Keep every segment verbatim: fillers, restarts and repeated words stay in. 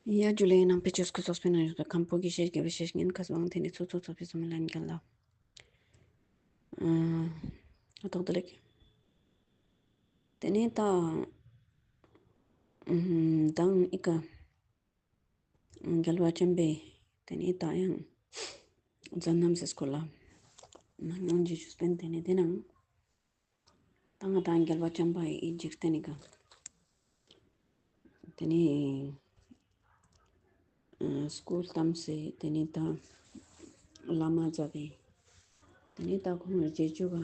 ཡ་ཇུ་ལེ། ནང་པའི་ཆོས་སྐུལ་ཚོགས་པའི་ནང་ཡོད་པའི་ཁམས་པོ་གི་ཤེས་རྒྱལ་བའི་ཤེས་ཉན་མཁས་དབང་ཏེ་ནེ་ཚོགས་གཙོ་ཚོགས་པའི་བསམ་ལན་རྒྱལ་ལ། ཨ་ཏོག་ཏེ་ལེགས། ཏེ་ནེ་ད་ཨ་མདང་ཨི་ཀ་རྒྱལ་བ་བྱམས་པའི་ཏེ་ནེ་ད་ཡང་མཛད་རྣམ་སི་སྐོར་ལ་མང་ཉུང་ཅིག་ཞུས་པིན། ཏེ་ནེ་ཏེ་ནང་ད་ང་དང་རྒྱལ་བ་བྱམས་པའི་འཇིག་རྟེན་ནི་ཀ་ཏེ་ནེ་ཨ་སྐུ་བལྟམས་སེ་ཏེ་ནེ་ད་བླ་མ་མཛད་དེ་ཏེ་ནེ་ད་ཁོང་རྗེས་འཇུག་ག་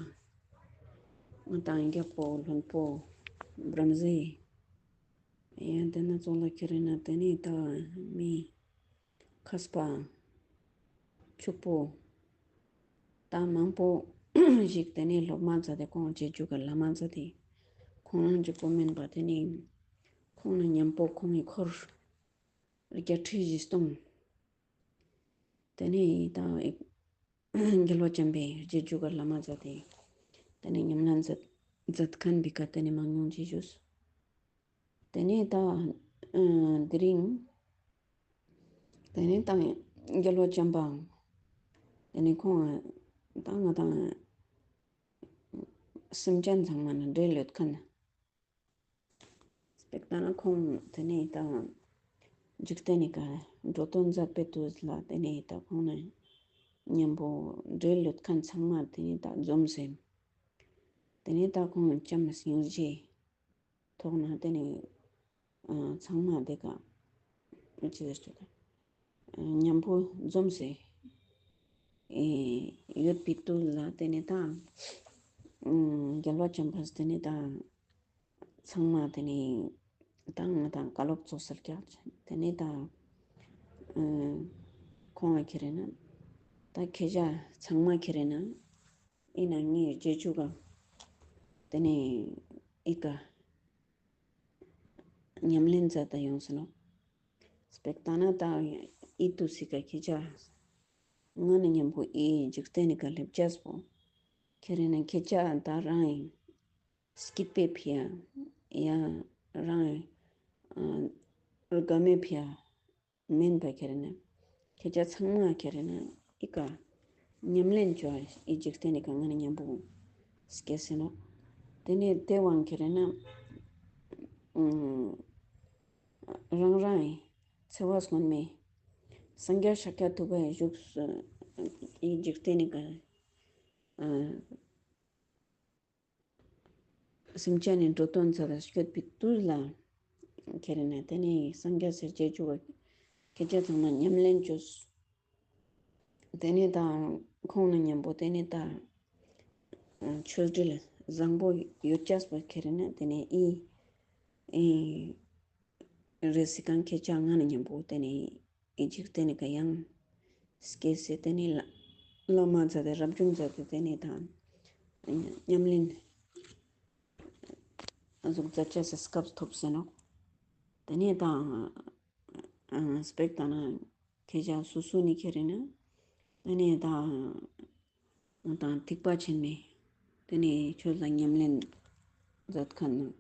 ང་དང་རྒྱལ་པོ་བློན་པོ་བྲམ་ཟེ་ཡང་ཏེ་ན་ཙོགས་ལ་ཁྱེར་ན་ཏེ་ནེ་ད་མི་མཁས་པ་ཕྱུག་པོ་ད་མང་པོ་ཞིག་ཏེ་ནེ་སློབ་མ་མཛད་དེ་ཁོང་རྗེས་འཇུག་ག་བླ་མ་མཛད་དེ་ཁོང་རང་གཅིག་པོ་མན་པ་ཏེ་ནེ་ཁོང་ན་མཉམ་པོ་ཁོང་གི་འཁོར་བརྒྱད་ཁྲི་བཞི་སྟོང་ཏེ་ནེ་ད་རྒྱལ་བ་བྱམས་པའི་རྗེས་འཇུག་ག་བླ་མ་མཛད་དེ་ཏེ་ནེ་ཉམས་ལེན་མཛད་མཛད་ཁན་བི་ཀ་ཏེ་ནེ་མང་ཉུང་ཅིག་ཞུས། ཏེ་ནེ་ད་ཨ་དེ་རིང་ཏེ་ནེ་ད་རྒྱལ་བ་བྱམས་པའང་ཏེ་ནེ་ཁོང་ད་ང་དང་སེམས་ཅན་ཚང་མ་ན་འབྲེལ་ཡོད་ཁན་སྤེ་ཏ་ན་ཁོང་ཏེ་ནེ་ད་འཇིག་རྟེན་ནི་ཀ་འགྲོ་དོན་མཛད་པའི་དུས་ལ་ཏེ་ནེ་ད་ཁོང་ན་མཉམ་པོ་འབྲེལ་ཡོད་ཁན་ཚང་མ་ཏེ་ནེ་ད་འཛོམས་སེ་ཏེ་ནེ་ད་ཁོང་བྱམས་སྙིང་རྗེ་ཐོག་ན་ཏེ་ནེ་ཨ་ཚང་མ་ཏེ་ཀ་ཅི་ཟེར་ཆོག་ད་མཉམ་པོ་འཛོམས་སེ་ཨེ་ཡོད་པའི་དུས་ལ་ཏེ་ནེ་ད་ཨ་རྒྱལ་བ་བྱམས་པས་ཏེ་ནེ་ད་ཚང་མ་ཏེ་ནེ་ད་ང་དང་བཀའ་སློབ་ཚོགས་སར་རྒྱག་ཏེ་ནེ་ད་ཨ་ཁོང་ང་ཁྱེར་ན་ད་ཁྱེད་ཅག་ཚང་མ་ཁྱེར་ན་ཨིན་ན་ངའི་རྗེས་འཇུག་ག་ཏེ་ནེ་ཨི་ཀ་ཉམས་ལེན་མཛད་ད་ཡོང་ཟེར་ནོག། སྤེ་ཏ་ན་ད་ཨི་དུས་སི་ཀ་ཁྱེད་ཅག་ང་ན་མཉམ་པོ་ཨི་འཇིག་རྟེན་ནི་ཀ་སླེབས་ཅེས་པོ་ཁྱེར་ན་ཁྱེད་ཅག་ད་རང་ཨིན་སྐྱིད་པའི་ཕི་ཡ་ཡང་རང་ཨ་དགའ་མོའི་ཕི་ཡ་མན་པ་ཁྱེར་ན་ཁྱེད་ཅག་ཚང་མ་ཁྱེར་ན་ཨི་ཀ་ཉམས་ལེན་ཅོ་ཨི་འཇིག་རྟེན་ནི་ཀ་ང་ན་མཉམ་པོ་སྐྱེས་ཟེར་ནོག། ཏེ་ནེ་ཏེ་བོའང་ཁྱེར་ན་ཨ་རང་རང་ཨི་འཚེ་བ་སྐྱོན་མེད་སངས་རྒྱས་ཤཱཀྱ་ཐུབ་པའི་བཞུགས་ཨི་འཇིག་རྟེན་ནི་ཀ་ཨ་སེམས་ཅན་ནི་འགྲོ་དོན་མཛད་ད་སྐྱོད་པའི་དུས་ལ་ཁྱེར་ན་ཏེ་ནེ་སངས་རྒྱས་སི་རྗེས་འཇུག་ག་ཁྱེད་ཅག་ཚང་མ་ཉམས་ལེན་ཅོས། ཏེ་ནེ་ད་ཁོང་ན་མཉམ་པོ་ཏེ་ནེ་ད་ཆོས་འབྲེལ་བཟང་པོ་ཡོད་ཅེས་པོ་ཁྱེར་ན་ཏེ་ནེ་ཨི་ཨི་རེ་སི་ཀང་ཁྱེད་ཅག་ང་ན་མཉམ་པོ་ཏེ་ནེ་ཨི་འཇིག་རྟེན་ནི་ཀ་ཡང་སྐྱེས་སེ་ཏེ་ནེ་བླ་བླ་མ་མཛད་དེ་རབ་བྱུང་མཛད་དེ་ཏེ་ནེ་ད་ཉམས་ལེན་ཨ་ཟུག་མཛད་ཅེས་སི་སྐབས་ཐོབ་ཟེར་ནོག། ཏེ་ནེ་ད་ཨ་སྤེ་ཏ་ན་ཁྱེད་ཅག་སོ་སོ་ནེ་ཁྱེར་ན་ཏེ་ནེ་ད་ང་དང་ཐེག་པ་ཆེན་མོའི་ཏེ་ནེ་ཆོས་ལ་ཉམས་ལེན་མཛད་ཁན་ནང་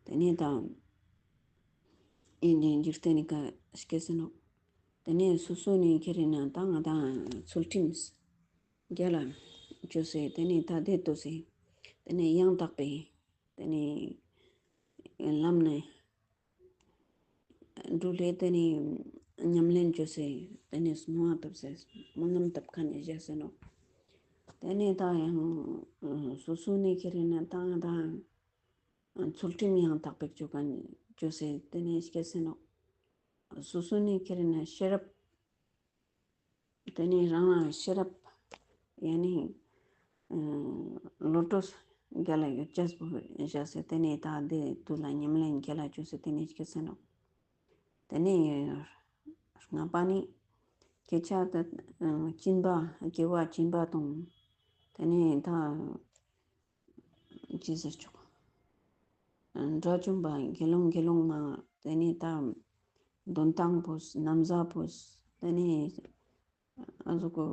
ཏེ་ནེ་ད་ཨི་ནེ་འཇིག་རྟེན་ནི་ཀ་སྐྱེས་ཟེར་ནོག། ཏེ་ནེ་སོ་སོ་ནེ་ཁྱེར་ན་ད་ང་དང་ཚུལ་ཁྲིམས་རྒྱལ་ལ་ཅོས་སེ་ཏེ་ནེ་ད་དེ་ཏོ་སེ་ཏེ་ནེ་ཡང་དག་པའི་ཏེ་ནེ་ལམ་ནེ་འགྲུལ་ལེ་ཏེ་ནེ་ཉམས་ལེན་ཅོས་སེ་ཏེ་ནེ་སྨོན་ལམ་བཏབ་སེ་སྨོན་ལམ་བཏབ་ཁན་ནི་བཞག་ཟེར་ནོག། ཏེ་ནེ་ད་ཡང་སོ་སོ་ནེ་ཁྱེར་ན་ད་ད་ཚུལ་ཁྲིམས་ཡང་དག་པའི་ཅོ་ཁན་ཅོས་སེ་ཏེ་ནེ་སྐྱེས་ཟེར་ནོག། སོ་སོ་ནེ་ཁྱེར་ན་ཤེས་རབ་ཏེ་ནེ་རང་རང་ཤེས་རབ་ཡང་ནི་བློ་གྲོས་རྒྱལ་ལ་ཡོད་ཅེས་པོ་བཞག་སེ་ཏེ་ནེ་ད་དེ་དུས་ལ་ཉམས་ལེན་རྒྱལ་ལ་ཅོས་སེ་ཏེ་ནེ་སྐྱེས་ཟེར་ནོག། ཏེ་ནེ་ལྔ་པ་ནི་ཁྱེད་ཅག་ད་སྦྱིན་པ་དགེ་བ་སྦྱིན་པ་དང་ཏེ་ནེ་ད་ཅི་ཟེར་ཆོག། དགྲ་བཅོམ་པ་དགེ་སློང་དགེ་སློང་མ་ཏེ་ནེ་ད་འདོན་ཐང་པོས་ན་བཟའ་པོས་ཏེ་ནེ་ཨ་ཟུག་གོ་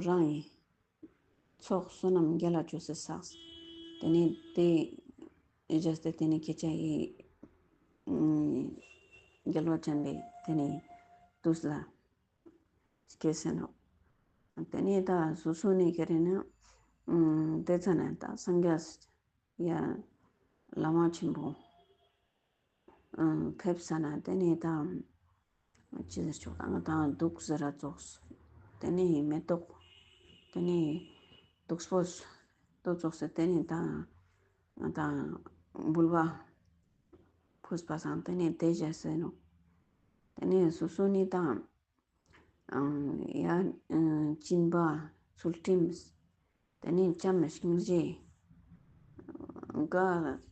རང་ངི་ཚོགས་བསོད་ནམས་རྒྱལ་ལ་ཅོས་སེ་བསགས། ཏེ་ནེ་དེ་བཞག་སྟེ་ཏེ་ནེ་ཁྱེད་ཅག་གི་ཨ་ རྒྱལ་བ་བྱམས་པའི་དེ་ནི་དུས་ལ་སྐྱེས་ཟེར་ནོག། དེ་ནི་ད་སོ་སོ་ནི་ཁེ་རེ་ན་ཨམ་དེ་ཚ་ན་ད་སངས་རྒྱས་ཡ་བླ་མ་ཆེན་པོ་ཨམ་ཕེབས་ས་ན་དེ་ནི་ད་ཅི་ཟེར་ཆོག་ད་ང་ད་དུག་ཟེར་ར་ཙོགས། དེ་ནི་མེ་ཏོག། དེ་ནི་དུག་སྤོས་དོ་ཙོགས་སེ་དེ་ནི་ད་ང་ད་འབུལ་བ་ཕུལ་བ་སང་དེ་ནི་དེ་བཞེས་ཟེར་ནོག། དེ་ནི་སོ་སོ་ནི་ད་ཨང་ཡ་ཨང་སྦྱིན་པ་ཚུལ་ཁྲིམས། དེ་ནས་བྱམས་སྙིང་རྗེ། ག་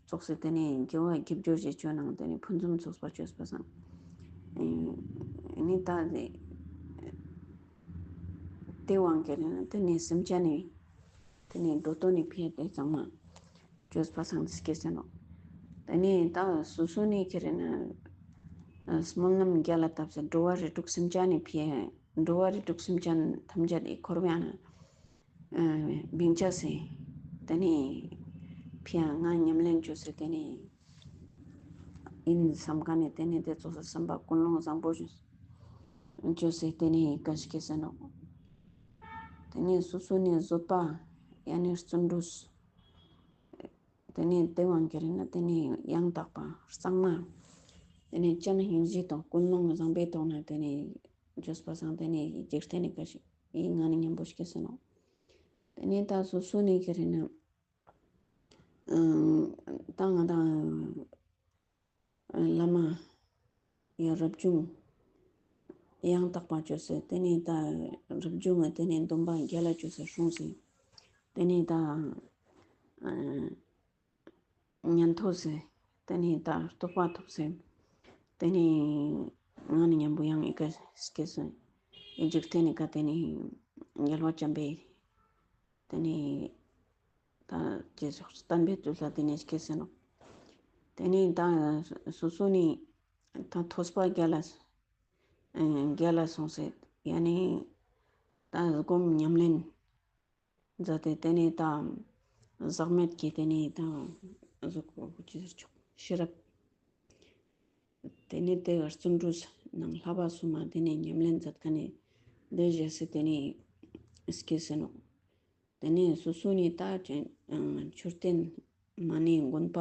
ཙོགས་སེ་དེ་ནས་དགེ་བ་དགེ་སྦྱོར་ཞིག་ཅོ་ནང་དེ་ནས་ཕུན་སུམ་ཚོགས་པ་ཅོས་པ་སང་། ཨེ་ནི་ད་དེ་དེ་དབང་གིས་ནི་དེ་ནས་སེམས་ཅན་ནི་དེ་ནས་འགྲོ་དོན་ནི་ཕན་དེ་ཚང་མ་ཅོས་པ་སང་དེ་སྐྱེས་ཟེར་ནོག། དེ་ནས་ད་སོ་སོ་ནི་ཁེ་རེ་ན་སྨོན་ལམ་རྒྱ་ལ་བཏབ་སྟེ་འགྲོ་བ་རིགས་དྲུག་སེམས་ཅན་ནི་ཕི་འགྲོ་བ་རིགས་དྲུག་སེམས་ཅན་ཐམས་ཅད་ཀྱི་འཁོར་བའི་ནང་ན་བིང་ཆ་སེ་དེ་ནས་ཕི་ང་ཉམས་ལེན་ཅོས་སེ་དེ་ནས་ཨིན་བསམ་ཁན་ནི་དེ་ནས་དེ་ཙོགས་སེ་བསམ་པ་ཀུན་སློང་བཟང་པོ་ཅོས་སེ་དེ་ནས་ག་ཞིག་སྐྱེས་ཟེར་ནོག། དེ་ནས་སོ་སོ་ནས་བཟོད་པ་ཡ་ནས་བརྩོན་འགྲུས། དེ་ནས་དེ་དབང་གིས་ནི་དེ་ནས་ཡང་དག་པ་གཙང་མ། དེ་ནས་བྱམས་སྙིང་རྗེ་དང་ཀུན་སློང་བཟང་པོའི་ཐོག་ནས་དེ་ནས་ཅོས་པ་སང་དེ་ནས་འཇིག་རྟེན་ནི་ག་ཞིག་ཡིན་ང་ནི་མཉམ་པོ་སྐྱེས་ཟེར་ནོག། དེ་ནས་ད་སོ་སོ་ནས་ཁེ་རེ་ན་ཨང་ད་ང་དང་བླ་མ་ཡ་རབ་བྱུང་ཡང་དག་པ་ཅོས་སེ་དེ་ནས་ད་རབ་བྱུང་ངི་དེ་ནས་སྡོམ་པ་རྒྱ་ལ་ཅོས་སེ་སྲུངས་སེ་དེ་ནས་ད་ཨ་ཉན་ཐོས་སེ་དེ་ནས་ད་རྟོགས་པ་ཐོབ་སེ་དེ་ནས་ང་ནི་མཉམ་པོ་ཡང་ཨི་ཀ་སྐྱེས་སེ་ཨི་འཇིག་རྟེན་ནི་ཀ་དེ་ནས་རྒྱལ་བ་བྱམས་པའི་དེ་ནས་ད་ཅི་ཟེར་བསྟན་པའི་དུས་ལ་དེ་ནས་སྐྱེས་ཟེར་ནོག། དེ་ནས་ད་སོ་སོ་ནི་ད་ཐོས་པ་རྒྱ་ལ་རྒྱ་ལ་སོང་སེ་ཡ་ནི་ད་སྒོམ་ཉམས་ལེན་མཛད་དེ་དེ་ནས་ད་ཟག་མེད་ཀྱི་དེ་ནས་ད་གཟུགས་པོ་ཅི་ཟེར་ཆོག་ཤེས་རབ། དེ་ནས་དེ་བརྩོན་འགྲུས་ནང་བསླབ་པ་སོ་མ་དེ་ནས་ཉམས་ལེན་མཛད་ཁན་ནི་དེ་བཞེས་སེ་དེ་ནས་སྐྱེས་ཟེར་ནོག། དེ་ནས་སོ་སོ་ནི་ད་ཅན་མཆོད་རྟེན་མ་ཎི་དགོན་པ་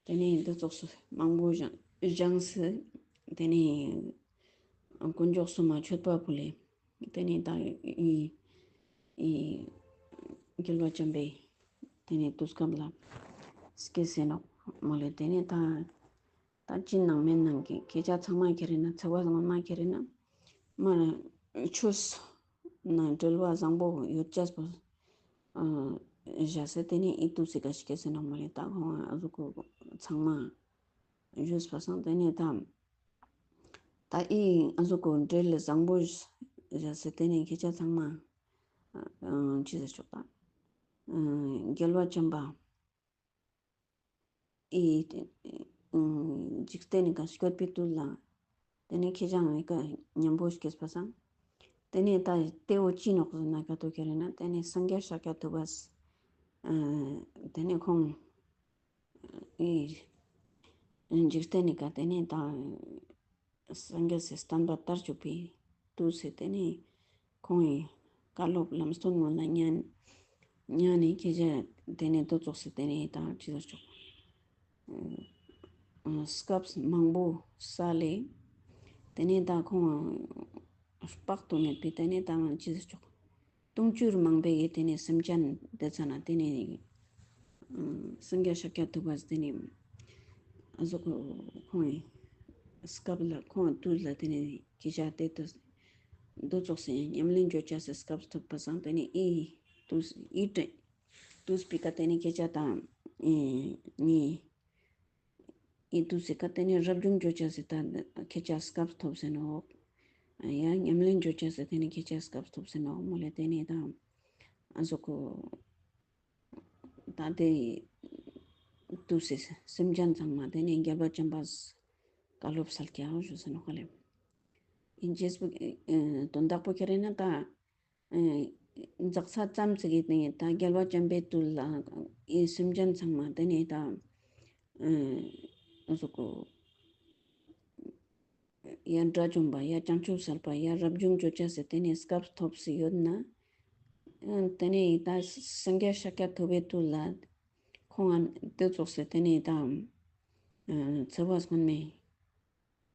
དེ་ནས་འདི་ཙོགས་སུ་མང་པོ་བཞེངས་སེ་དེ་ནས་དཀོན་མཆོག་སོ་མ་མཆོད་པ་ཕུལ་ལེ། དེ་ནས་ད་ཨི་ཨི་རྒྱལ་བ་བྱམས་པའི་དེ་ནས་དུས་སྐབས་ལ་སྐྱེས་ཟེར་ནོག་མོལ་ལེ། དེ་ནས་ད་ད་ཅི་ནང་མེད་ནང་གི་ཁྱེད་ཅག་ཚང་མ་ཁེ་རེ་ན་ཚེ་བ་སྔོན་མ་ཁེ་རེ་ན་མ་ཆོས་ན་འབྲེལ་བ་བཟང་པོ་ཡོད་ཅེས་པོ་བཞག་སེ་དེ་ནས་ཨི་དུས་སི་ཀ་ཞིག་སྐྱེས་ཟེར་ནོག་མོལ་ལེ། ད་ཁོང་ཨ་ཟུག་གུ་ཚང་མ་ཞུས་པ་སང་དེ་ནས་ད་ད་ཨི་ཨ་ཟུག་གུ་འབྲེལ་བཟང་པོ་བཞག་སེ་དེ་ནས་ཁྱེད་ཅག་ཚང་མ་ཅི་ཟེར་ཆོག་ད་རྒྱལ་བ་བྱམས་པ་ཨི་འཇིག་རྟེན་ནི་ཀ་སྐྱོད་པའི་དུས་ལ་དེ་ནས་ཁྱེད་ཅག་ཨི་ཀ་མཉམ་པོ་སྐྱེས་པ་སང་དེ་ནས་ད་དེ་བོ་ཅི་ནོག་ཟེར་ན་ཀ་ཏོ་ཁེ་རེ་ན་དེ་ནས་སངས་རྒྱས་ཤཱཀྱ་ཐུབ་པ་དེ་ནས་ཁོང་ཨི་འཇིག་རྟེན་ནི་ཀ་དེ་ནས་ད་སངས་རྒྱས་སི་བསྟན་པ་དར་བཅུག་པའི་དུས་སི་དེ་ནས་ཁོང་ངི་བཀའ་སློབ་ལམ་སྟོན་ངོ་ན་ཉན་ཉན་ནས་ཁྱེད་ཅག་དེ་ནས་དུ་ཙོགས་སི་དེ་ནས་ད་ཅི་ཟེར་ཆོག་སྐབས་མང་པོ་བསལ་ལེ། དེ་ནས་ད་ཁོང་དཔག་ཏུ་མེད་པའི་དེ་ནས་ད་ཅི་ཟེར་ཆོག་དུང་ཕྱུར་མང་པོའི་དེ་ནས་སེམས་ཅན་དེ་ཚ་ན་དེ་ནས་སངས་རྒྱས་ཤཱཀྱ་ཐུབ་པ་དེ་ནས་ཨ་ཟུག་ཁོང་ངི་སྐབས་ལ་ཁོང་ངི་དུས་ལ་དེ་ནས་ཁྱེད་ཅག་དེ་དུས་འདུ་ཚོགས་སེ་ཉམས་ལེན་ཅོ་ཅེས་སི་སྐབས་ཐོབ་པ་སང་དེ་ནས་ཨི་དུས་ཨི་དྲན་དུས་པི་ཀ་དེ་ནས་ཁྱེད་ཅག་དང་ཨི་ནི་ཨི་དུས་སི་ཀ་དེ་ནས་རབ་བྱུང་ཅོ་ཅེས་སི་ད་ཁྱེད་ཅག་སྐབས་ཐོབ་སེ་ནོག། ཡ་ཉམས་ལེན་ཅོ་ཅེས་སི་དེ་ནས་ཁྱེད་ཅག་སྐབས་ཐོབ་སེ་ནོག་མོལ་ལེ། དེ་ནས་ད་ཨ་ཟུག་གུ་ད་དེ་དུས་སི་སེམས་ཅན་ཚང་མ་དེ་ནས་རྒྱལ་བ་བྱམས་པ་བཀའ་སློབ་སལ་ཀྱག་ཞུས་སེ་ནོག་ལེ། ཨིན་ཅེས་པོ་དོན་དག་པོ་ཁེ་རེ་ན་ད་འཛག་ས་ཙམ་ཅིག་གི་ནས་ད་རྒྱལ་བ་བྱམས་པའི་དུས་ལ་ཨི་སེམས་ཅན་ཚང་མ་དེ་ནས་ད་ཨ་ཟུག་གུ་ ཡ་དགྲ་བཅོམ་པ་ཡ་བྱང་ཆུབ་སེམས་དཔའ་ཡ་རབ་བྱུང་ཅོ་ཅེས་སི་ཏེ་ནེ་སྐབས་ཐོབ་སྟེ་ཡོད་ན། ཏེ་ནེ་ད་སངས་རྒྱས་ཤཱཀྱ་ཐུབ་པའི་དུས་ལ་ཁོང་ང་ཏེ་ཙོགས་སི་ཏེ་ནེ་ད་ཚེ་བ་སྔོན་མའི་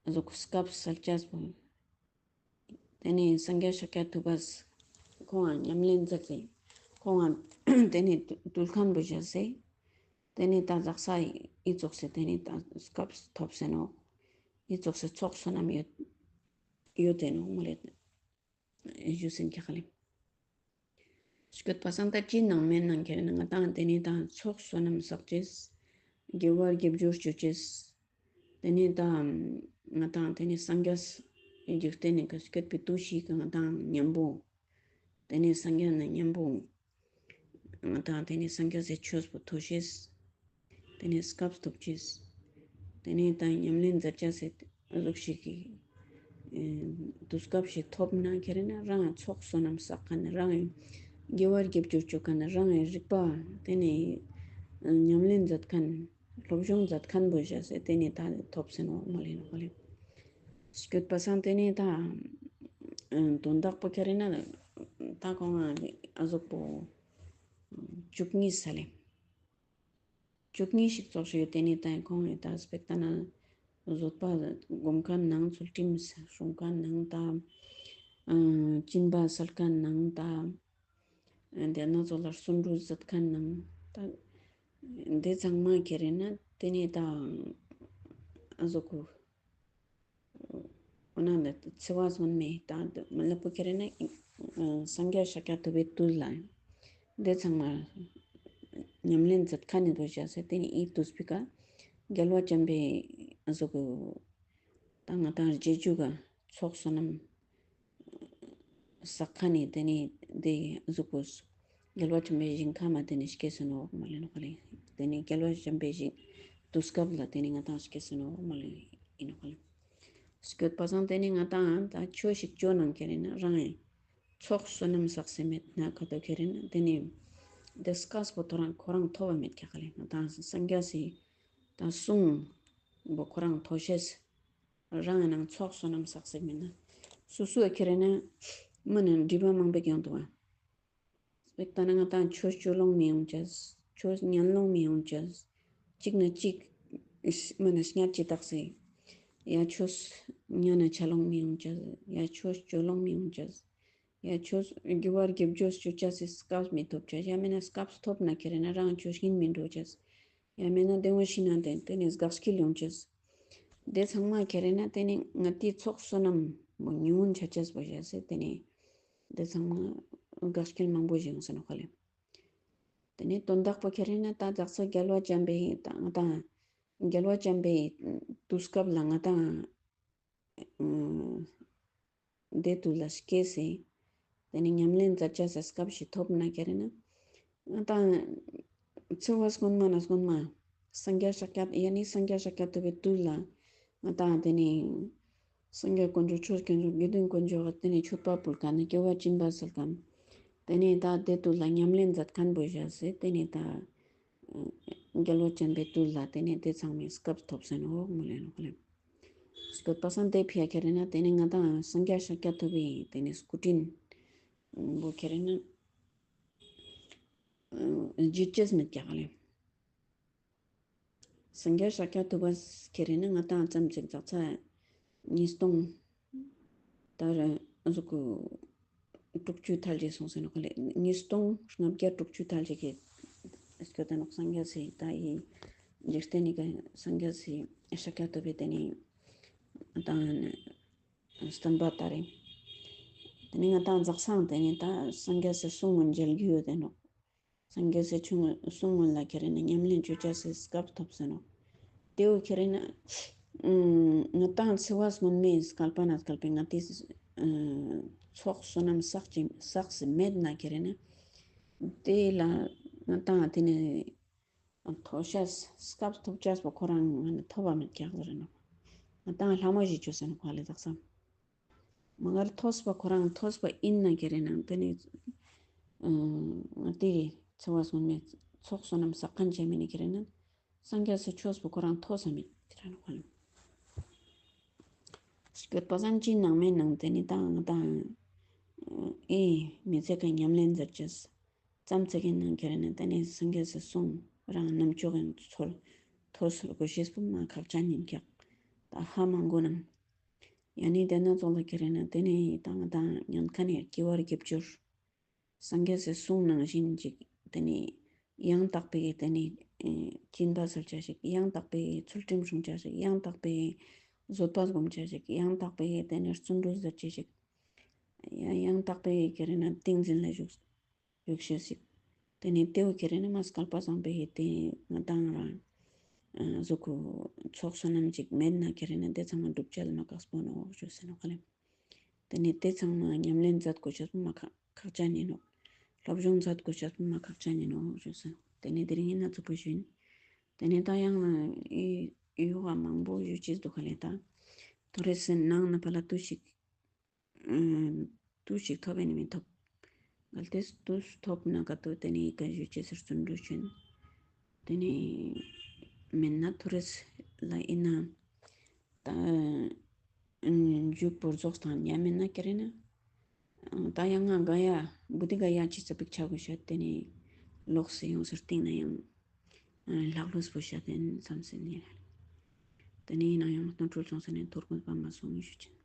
ཨ་ཟུག་སྐབས་སལ་ཅེས་པོ། ཏེ་ནེ་སངས་རྒྱས་ཤཱཀྱ་ཐུབ་པ་ཁོང་ང་ཉམས་ལེན་མཛད་དེ་ཁོང་ང་ཏེ་ནེ་དུལ་ཁན་བོ་བཞག་སེ། ཏེ་ནེ་ད་ཟག་ས་ཨི་ཙོགས་སི་ཏེ་ནེ་ད་སྐབས་ཐོབ་སེ་ནོག། ཨི་ཙོགས་སི་ཚོགས་བསོད་ནམས་ཡོད་ཡོད་དེ་ནོག་མོལ་ལེ་ཞུས་ཏེ་ཨིན་ཀྱག་ལེ། སྐྱོད་པ་སང་ད་ཅི་ནང་མེད་ནང་ཁྱེར་ན་ང་ཏང་ཏེ་ནེ་ད་ཚོགས་བསོད་ནམས་བསགས་ཅེས། དགེ་བ་དགེ་སྦྱོར་ཅོ་ཅེས། ཏེ་ནེ་ད་ང་ཏང་ཏེ་ནེ་སངས་རྒྱས་སི་འཇིག་རྟེན་ནི་ཀ་སྐྱོད་པའི་དུས་ཤིག་གི་ང་ཏང་ཉམ་པོ། ཏེ་ནེ་སངས་རྒྱས་ནི་ཉམ་པོ། ང་ཏང་ཏེ་ནེ་སངས་རྒྱས་སི་ཆོས་པོ་ཐོས་ཤེས། ཏེ་ནེ་སྐབས་ཐོབ་ཅེས། ཏེ་ནེ་ད་ཉམས་ལེན་མཛད་ཅེས་སི་ལུགས་ཤིག་གི་ཨེ་དུས་སྐབས་ཤིག་ཐོབ་ན་ཁྱེར་ན་རང་ཚོགས་བསོད་ནམས་བསགས་ཁན་རང་དགེ་བ་དགེ་སྦྱོར་ཅོ་ཁན་རང་རིག་པ་ཏེ་ནེ་ཉམས་ལེན་མཛད་ཁན་སློབ་སྦྱོང་མཛད་ཁན་བོ་བཞག་སེ་ཏེ་ནེ་ད་ཐོབ་སེ་ནོག་མོལ་ལེ་ནོག་ལེ། སྐྱོད་པ་སང་ཏེ་ནེ་ད་དོན་དག་པོ་ཁྱེར་ན་ད་ཁོང་ང་ཨ་ཟུག་པོ་བཅུ་གཉིས་ས་ལེ། བཅུ་གཉིས་ཤིག་ཙོགས་ཤིག་ཡོད། ཏེ་ནེ་ད་ཁོང་ངི་ད་སྤེ་ར་ལྟ་ན་བཟོད་པ་སྒོམ་ཁན་ནང་ཚུལ་ཁྲིམས་སྲུང་ཁན་ནང་ད་ཨ་སྦྱིན་པ་སལ་ཁན་ནང་ད་ཏེ་ན་ཚོགས་ལ་བརྩོན་འགྲུས་མཛད་ཁན་ནང་ད་ཏེ་ཚང་མ་ཁྱེར་ན་ཏེ་ནེ་ད་ཨ་ཟུག་གུ་འོ་ན་ཚེ་བ་སྔོན་མའི་ད་མ་ལབ་པོ་ཁྱེར་ན་ཨ་སངས་རྒྱས་ཤཱཀྱ་ཐུབ་པའི་དུས་ལ་ཏེ་ཚང་མ་ཉམས་ལེན་མཛད་ཁན་ནི་དུས་བཞག་སེ་ཏེ་ནེ་ཨི་དུས་པོའི་ཀ་རྒྱལ་བ་བྱམས་པའི་ཨ་ཟུག་གུ་ད་ང་ཏང་རྗེས་འཇུག་ག་ཚོགས་བསོད་ནམས་བསགས་ཁན་ནི་ཏེ་ནེ་ཏེ་ཟུག་གུ་རྒྱལ་བ་བྱམས་པའི་ཞིང་ཁམས་མ་ཏེ་ནེ་སྐྱེས་སེ་ནོག་མོལ་ལེ་ནོག་ལེ། ཏེ་ནེ་རྒྱལ་བ་བྱམས་པའི་ཞིང་དུས་སྐབས་ལ་ཏེ་ནེ་ང་ཏང་སྐྱེས་སེ་ནོག་མོལ་ལེ་ཨིན་ནོག་ལེ། སྐྱོད་པ་སང་ཏེ་ནེ་ང་ཏང་ད་ཆོས་ཤིག་ཅོ་ནང་ཁྱེར་ན་རང་ཚོགས་བསོད་ནམས་བསགས་སེ་མེད་ན་ཁ་ཏོ་ཁྱེར་ན་ཏེ་ནེ་ཏེ་སྐབས་པོ་ཐོ་རང་ཁོ་རང་ཐོབ་པ་མེད་ཀྱག་ལེ། ང་ཏང་སངས་རྒྱས་སི་ད་གསུང་པོ་ཁོ་རང་ཐོས་ཤེས། རང་ངི་ནང་ཚོགས་བསོད་ནམས་བསགས་སེ་མེད་ན། སོ་སོ་ཁྱེར་ན་མི་ནི་སྒྲིབ་པ་མང་པོ་ཡོང་དུག་པ། སྤེ་ར་ལྟ་ན་ང་ཏང་ཆོས་ཅོ་ལོང་མི་ཡོང་ཅེས། ཆོས་ཉན་ལོང་མི་ཡོང་ཅེས། གཅིག་ན་གཅིག་མི་ནི་སྙད་ཅིག་བཏགས་སེ། ཡ་ཆོས་ཉན་ན་ཆ་ལོང་མི་ཡོང་ཅེས། ཡ་ཆོས་ཅོ་ལོང་མི་ཡོང་ཅེས། ཡ་ཆོས་དགེ་བ་དགེ་སྦྱོར་ཅོ་ཅེས་སི་སྐབས་མི་ཐོབ་ཅེས། ཡ་མེད་ན་སྐབས་ཐོབ་ན་ཁྱེར་ན་རང་ཆོས་ཉན་མི་འགྲོ་ཅེས། ཡ་མེད་ན་བདེ་བ་ཤི་ན་ཏེ་ཏེ་ནེ་དགའ་སྐྱིད་ཡོང་ཅེས། ཏེ་ཚང་མ་ཁྱེར་ན་ཏེ་ནེ་ང་ཏི་ཚོགས་བསོད་ནམས་མོ་ཉུང་ངུན་ཆ་ཅེས་པོ་བཞག་སེ་ཏེ་ནེ་ཏེ་ཚང་མ་དགའ་སྐྱིད་མང་པོ་ཞིག་ཡོང་ས་ནོག་ལེ། ཏེ་ནེ་དོན་དག་པོ་ཁྱེར་ན་ད་དག་ས་རྒྱལ་བ་བྱམས་པའི་ད་ང་ཏང་རྒྱལ་བ་བྱམས་པའི་དུས་སྐབས་ལ་ང་ཏང་ཨ་ཏེ་དུས་ལ་སྐྱེས་སེ། ཏེ་ནེ་ཉམས་ལེན་མཛད་ཅེས་སི་སྐབས་ཤིག་ཐོབ་ན་ཁྱེར་ན། ང་ཏང་ཚེ་བ་སྔོན་མ་ན་སྔོན་མ། སངས་རྒྱས་ཤཱཀྱ་ཡ་ནི་སངས་རྒྱས་ཤཱཀྱ་ཐུབ་པའི་དུས་ལ། ང་ཏང་ཏེ་ནེ་སངས་རྒྱས་དཀོན་མཆོག་ཆོས་དཀོན་མཆོག་དགེ་འདུན་དཀོན་མཆོག་ག་ཏེ་ནེ་མཆོད་པ་ཕུལ་ཁན་ནི་སྐྱེ་བ་སྦྱིན་པ་སལ་ཁན། ཏེ་ནེ་ད་ཏེ་དུས་ལ་ཉམས་ལེན་མཛད་ཁན་བོ་བཞག་སེ་ཏེ་ནེ་ད་རྒྱལ་བ་བྱམས་པའི་དུས་ལ་ཏེ་ནེ་ཏེ་ཚང་མའི་སྐབས་ཐོབ་སེ་ནོག་མོལ་ལེ་ནོག་ལེ། སྐྱོད་པ་སང་ཏེ་ཕི་ཡ་ཁྱེར་ན་ཏེ་ནེ་ང་ཏང་སངས་རྒྱས་ཤཱཀྱ་ཐུབ་པའི་ཏེ་ནེ་སྐུ་དྲིན་བོ་ཁྱེར་ན་བརྗེད་ཅེས་མེད་ཀྱག་ལེ། སངས་རྒྱས་ཤཱཀྱ་ཐུབ་པ་ཁྱེར་ན་ང་ཏང་ཙམ་ཅིག་དག་ས་ཉིས་སྟོང་ད་ར་ཨ་ཟུག་གུ་དྲུག་ཅུ་ཐལ་ཅིག་སོང་སེ་ནོག་ལེ། ཉིས་སྟོང་ལྔ་བརྒྱ་དྲུག་ཅུ་ཐལ་ཅིག་གི་སྐྱོད་ད་ནོག་སངས་རྒྱས་སི་ད་ཡི་འཇིག་རྟེན་ནི་ཀ་སངས་རྒྱས་སི་ཤཱཀྱ་ཐུབ་པའི་ཏེ་ནེ་ང་ཏང་བསྟན་པ་ད་རེ། ཏེ་ནེ་ང་ཏང་དག་ས་ཏེ་ནེ་ད་སངས་རྒྱས་སི་གསུང་ངུན་མཇལ་རྒྱུ་ཡོད་དེ་ནོག། སངས་རྒྱས་སི་གསུང་ངུན་ལ་ཁྱེར་ན་ཉམས་ལེན་ཅོ་ཅེས་སི་སྐབས་ཐོབ་སེ་ནོག། ཏེ་བོ་ཁྱེར་ན་ང་ཏང་ཚེ་བ་སྔོན་མའི་བསྐལ་པ་ན་བསྐལ་པའི་ང་ཏི་ཚོགས་བསོད་ནམས་བསགས་ཅིག་བསགས་སེ་མེད་ན་ཁྱེར་ན་ཏེ་ལ་ང་ཏང་ཏེ་ནེ་ཐོས་ཤེས་སྐབས་ཐོབ་ཅེས་པོ་ཁོ་རང་ང་ནི་ཐོབ་པ་མེད་ཀྱག་ཟེར་ནོག། ང་ཏང་ལྷ་མོ་ཞིག་ཅོས་ཟེར་ནོག་ཁ་ལེ་དག་ས། མ་གར་ཐོས་པ་ཁོ་རང་ཐོས་པ་ཨིན་ན་ཁྱེར་ན་ཏེ་ནེ་ང་ཏི་ཚེ་བ་སྔོན་མའི་ཚོགས་བསོད་ནམས་བསགས་ཁན་ཅིག་མེད་ན་ཁྱེར་ན་སངས་རྒྱས་སི་ཆོས་པོ་ཁོ་རང་ཐོས་ས་མེད་ཟེར་ནོག་ཁ་ལེ། སྐྱོད་པ་སང་ཅི་ནང་མེད་ནང་དེ་ནི་ཏང་ཏང་ཨེ་མི་ཚེ་གི་ཉམས་ལེན་མཛད་ཅེས་ཙམ་ཚེ་གི་ནང་ཁྱེར་ན་དེ་ནི་སངས་རྒྱས་སི་གསུང་རང་རྣམ་ཅོག་ཡང་ཚོར་ཐོས་དགོས་ཤེས་པོ་མ་ཁག་ཅན་ཡིན་ཀྱག་ད་ཧ་མ་གོ་ནང་ཡང་ནི་དེ་ན་ཙོགས་ལ་ཁྱེར་ན་དེ་ནི་ཏང་ཏང་ཉན་ཁན་ཡང་སྐྱེ་བ་བརྒྱད་ཅུར་སངས་རྒྱས་སི་གསུང་ནང་བཞིན་ཅིག་དེ་ནི་ཡང་དག་པའི་དེ་ནི་ཨེ་སྦྱིན་པ་སལ་ཅེས་ཤིག་ཡང་དག་པའི་ཚུལ་ཁྲིམས་སྲུང་ཅེས་ཤིག་ཡང་དག་པའི་བཟོད་པ་སྒོམ་ཅེས་ཤིག་ཡང་དག་པའི་དེ་ནི་བརྩོན་འགྲུས་མཛད་ཅེས་ཤིག་ཡང་ཡང་དག་པའི་ཁྱེར་ན་ཏིང་འཛིན་ལ་བཞུགས་བཞུགས་ཤེས་ཤིག་དེ་ནི་དེའུ་ཁྱེར་ན་མ་སྐལ་པ་བཟང་པོའི་དེ་ང་ཏང་རང་ཨ་གཟུགས་པོ་ཚོགས་བསོད་ནམས་ཅིག་མེད་ན་ཁྱེར་ན་དེ་ཚང་མ་སྒྲུབ་ཅེས་ལ་མ་ཁག་པོ་ནོག་ཞུས་ཟེར་ནོག་ལེ། དེ་ནི་དེ་ཚང་མ་ཉམས་ལེན་མཛད་དགོས་ཤེས་པོ་མ་ཁག་ཁག་ཅན་ཡིན་ནོག་སློབ་སྦྱོང་མཛད་དགོས་ཤེས་པོ་མ་ཁག་ཅན་ཡིན་ནོག་ཞུས་ཟེར་ནོག་དེ་ནི་དེ་རིང་ཡིན་ན་ཚུགས་པོ་ཞུ་ཡིན། དེ་ནི་ད་ཡང་ཨི་ཡོ་ག་མང་པོ་ཞུ་ཅེས་འདུག་ག་ལེ། ད་ཐོ་རེ་སི་ནང་ན་ཕ་ལ་ཏུ་ཞིག་ཨ་ཏུ་ཞིག་ཐོབ་ཨིན་མི་ཐོབ། གལ་ཏེ་ཏུ་ཐོབ་ན་ག་ཏུ་དེ་ནི་ཨི་ཀ་ཞུ་ཅེས་སི་བརྩོན་འགྲུས་ཅོ་ཡིན། དེ་ནི་མེད་ན་ཐོ་རེ་སི་ལ་ཨིན་ན་ད་ཨ་མཇུག་པོ་རྫོགས་དང་ཉམས་མེད་ན་ཁྱེར་ན་ཨ་ད་ཡང་ང་ག་ཡ་བུ་དི་ག་ཡ་ཅི་ཙ་པིག་ཆ་དགོས་ཤ་དེ་ནི་ལོགས་སུ་ཡོངས་སུ་སྟིང་ན་ཡང་ཨ་ལྷག་ལུས་པོ་ཤ་དེ་ནི་བསམ་སེ་ནི་དེ་ནི་ཡིན་ན་ཡང་སྣོད་འཁྲུལ་སོང་ཟེར་ནས་ཐོར་དགོས་པ་མ་སོང་ཞུ་ཅེས།